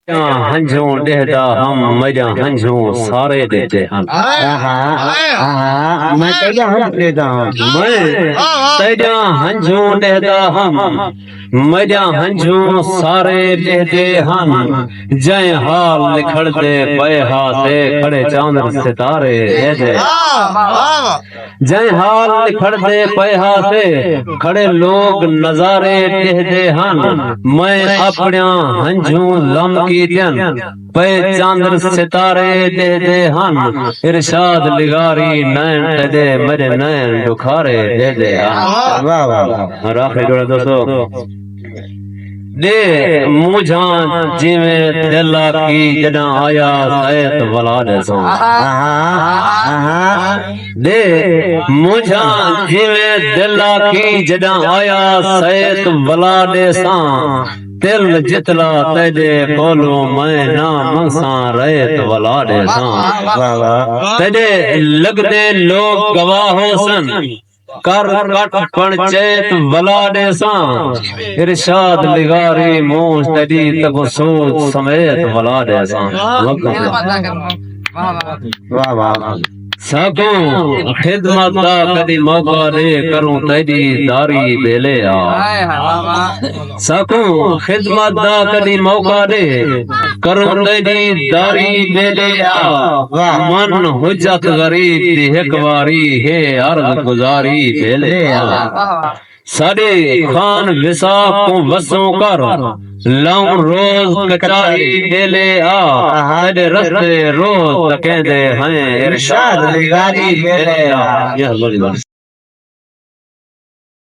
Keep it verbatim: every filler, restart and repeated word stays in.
تیݙیاں ہنجھوں ݙیہدا ہم، میݙیاں ہنجھوں سارے ݙیہدے ہن۔ آہا، آہا، میں تیݙیاں ہنجھوں ݙیہدا ہاں۔ میں تیݙیاں ہنجھوں ݙیہدا ہم، میݙیاں ہنجھوں سارے ݙیہدے ہن۔ جئیں حال نکھڑدے پئے ہاسے، کھڑے چاندر ستارے ݙیہدے۔ جئیں حال نکھڑدے پئے ہاسے، کھڑے لوک نظارے ݙیہدے ہن۔ میں اپݨیاں ہنجھوں لم کیتین، پئے چاندر ستارے ݙیہدے ہن۔ ارشاد لغاری نین تیݙے، میݙے نین ݙکھارے ݙیہدے ہن۔ واہ، واہ، واہ۔ اور آخری جوڑا دوستو، ݙے مونجھاں جیویں دل آکھی، جݙاں آیا سیت ولا ݙیساں۔ آہا، آہا۔ ݙے مونجھاں جیویں دل آکھی، جݙاں آیا سیت ولا ݙیساں۔ تل جتلا تیݙے کولوں میں نہ منگساں، ریت ولا ݙیساں۔ واہ، واہ۔ تیݙے لڳدے لوک گواہ ہوسن، کر کٹ پنچیت ولا ݙیساں۔ ارشاد لغاری مونجھ تیݙی، تیکوں سوچ سمیت ولا ݙیساں۔ واہ، واہ۔ ساکوں خدمت دا کݙی موقع ݙے، کروں تیݙی داری ٻیلے آ۔ ساکوں خدمت دا کݙی موقع ݙے، کروں تیݙی داری ٻیلے آ۔ واہ۔ من حجت غریب دی ہک واری ہے، عرض گزاری ٻیلے آ۔ ساݙے خان وساخ کوں وسوں کر، لہوں روز کچاری ٻیلے آ۔ آہا۔ تیݙے رستے روز تکیندے ہیں، ارشاد لغاری ٻیلے آ۔ یہ بڑی بڑی